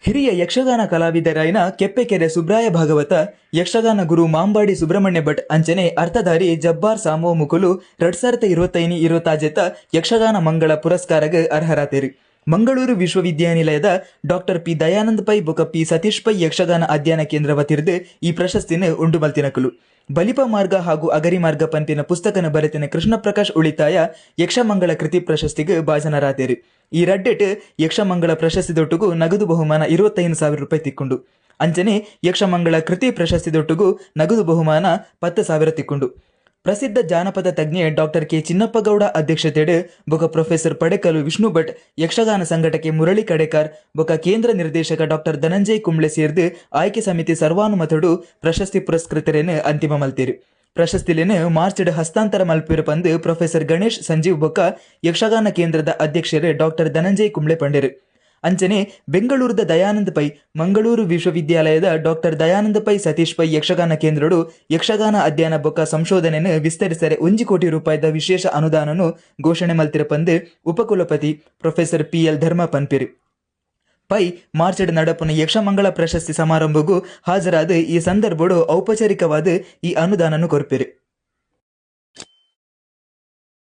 ಹಿರಿಯ ಯಕ್ಷಗಾನ ಕಲಾವಿದರಾಯಿನ ಕೆಪ್ಪೆಕೆರೆ ಸುಬ್ರಾಯ ಭಾಗವತ, ಯಕ್ಷಗಾನ ಗುರು ಮಾಂಬಾಡಿ ಸುಬ್ರಹ್ಮಣ್ಯ ಭಟ್ ಅಂಚನೆ ಅರ್ಥಧಾರಿ ಜಬ್ಬಾರ್ ಸಾಮೋ ಮುಕುಲು 2025 26 ಯಕ್ಷಗಾನ ಮಂಗಳ ಪುರಸ್ಕಾರಗ್ ಅರ್ಹರಾತೆರ್. ಮಂಗಳೂರು ವಿಶ್ವವಿದ್ಯಾನಿಲಯದ ಡಾಕ್ಟರ್ ಪಿ ದಯಾನಂದ ಪೈ ಬೊಕ ಪಿ ಸತೀಶ್ ಪೈ ಯಕ್ಷಗಾನ ಅಧ್ಯಯನ ಕೇಂದ್ರ ವತಿರ್ದ್ ಈ ಪ್ರಶಸ್ತಿನ್ ಉಂಡು ಮಲ್ತಿನಕುಲು. ಬಲಿಪ ಮಾರ್ಗ ಹಾಗೂ ಅಗರಿ ಮಾರ್ಗ ಪನ್ಪಿನ ಪುಸ್ತಕನ ಬರೆತಿನ ಕೃಷ್ಣ ಪ್ರಕಾಶ್ ಉಳಿತಾಯ ಯಕ್ಷಮಂಗಳ ಕೃತಿ ಪ್ರಶಸ್ತಿಗ್ ಭಾಜನರಾತೆರ್. ಈ ರಡ್ಡೆಟ್ ಯಕ್ಷಮಂಗಳ ಪ್ರಶಸ್ತಿದೊಟ್ಟುಗು ನಗದು ಬಹುಮಾನ 25,000 ರೂಪಾಯಿ ತಿಕ್ಕುಂಡು. ಅಂಚನೆ ಯಕ್ಷಮಂಗಳ ಕೃತಿ ಪ್ರಶಸ್ತಿದೊಟ್ಟುಗು ನಗದು ಬಹುಮಾನ 10,000 ತಿಕ್ಕುಂಡು. ಪ್ರಸಿದ್ಧ ಜಾನಪದ ತಜ್ಞೆ ಡಾಕ್ಟರ್ ಕೆ ಚಿನ್ನಪ್ಪಗೌಡ ಅಧ್ಯಕ್ಷತೆಡ್ ಬೊಕ ಪ್ರೊಫೆಸರ್ ಪಡೆಕಲು ವಿಷ್ಣು ಭಟ್, ಯಕ್ಷಗಾನ ಸಂಘಟಕೆ ಮುರಳಿ ಕಡೆಕಾರ್ ಬೊಕ ಕೇಂದ್ರ ನಿರ್ದೇಶಕ ಡಾಕ್ಟರ್ ಧನಂಜಯ್ ಕುಂಬ್ಳೆ ಸೇರ್ದ್ ಆಯ್ಕೆ ಸಮಿತಿ ಸರ್ವಾನುಮತೊಡು ಪ್ರಶಸ್ತಿ ಪುರಸ್ಕೃತರೆನ್ ಅಂತಿಮ ಮಲ್ತೆರ್. ಪ್ರಶಸ್ತಿಲೆನ್ ಮಾರ್ಚ್ ಡ್ ಹಸ್ತಾಂತರ ಮಲ್ಪುವೆರ್ ಪಂದ್ ಪ್ರೊಫೆಸರ್ ಗಣೇಶ್ ಸಂಜೀವ್ ಬೊಕ್ಕ ಯಕ್ಷಗಾನ ಕೇಂದ್ರದ ಅಧ್ಯಕ್ಷೆರ್ ಡಾಕ್ಟರ್ ಧನಂಜಯ್ ಕುಂಬ್ಳೆ ಪಂಡೆರ್. ಅಂಚನೆ ಬೆಂಗಳೂರುದ ದಯಾನಂದ ಪೈ ಮಂಗಳೂರು ವಿಶ್ವವಿದ್ಯಾಲಯದ ಡಾಕ್ಟರ್ ದಯಾನಂದ ಪೈ ಸತೀಶ್ ಪೈ ಯಕ್ಷಗಾನ ಕೇಂದ್ರಡ್ ಯಕ್ಷಗಾನ ಅಧ್ಯಯನ ಬೊಕ್ಕ ಸಂಶೋಧನೆನ್ ವಿಸ್ತರಿಸರೆ ಒಂಜಿ ಕೋಟಿ ರೂಪಾಯಿದ ವಿಶೇಷ ಅನುದಾನನ್ ಘೋಷಣೆ ಮಲ್ತೆರ್ ಪಂದ್ ಉಪಕುಲಪತಿ ಪ್ರೊಫೆಸರ್ ಪಿ ಎಲ್ ಧರ್ಮ ಪನ್ಪೆರ್. ಪೈ ಮಾರ್ಚ್ ಡ್ ನಡಪುನ ಯಕ್ಷಮಂಗಳ ಪ್ರಶಸ್ತಿ ಸಮಾರಂಭಗ್ ಹಾಜರಾದ್ ಈ ಸಂದರ್ಭಡ್ ಔಪಚಾರಿಕವಾದ್ ಈ ಅನುದಾನನ್ ಕೊರ್ಪೆರ್.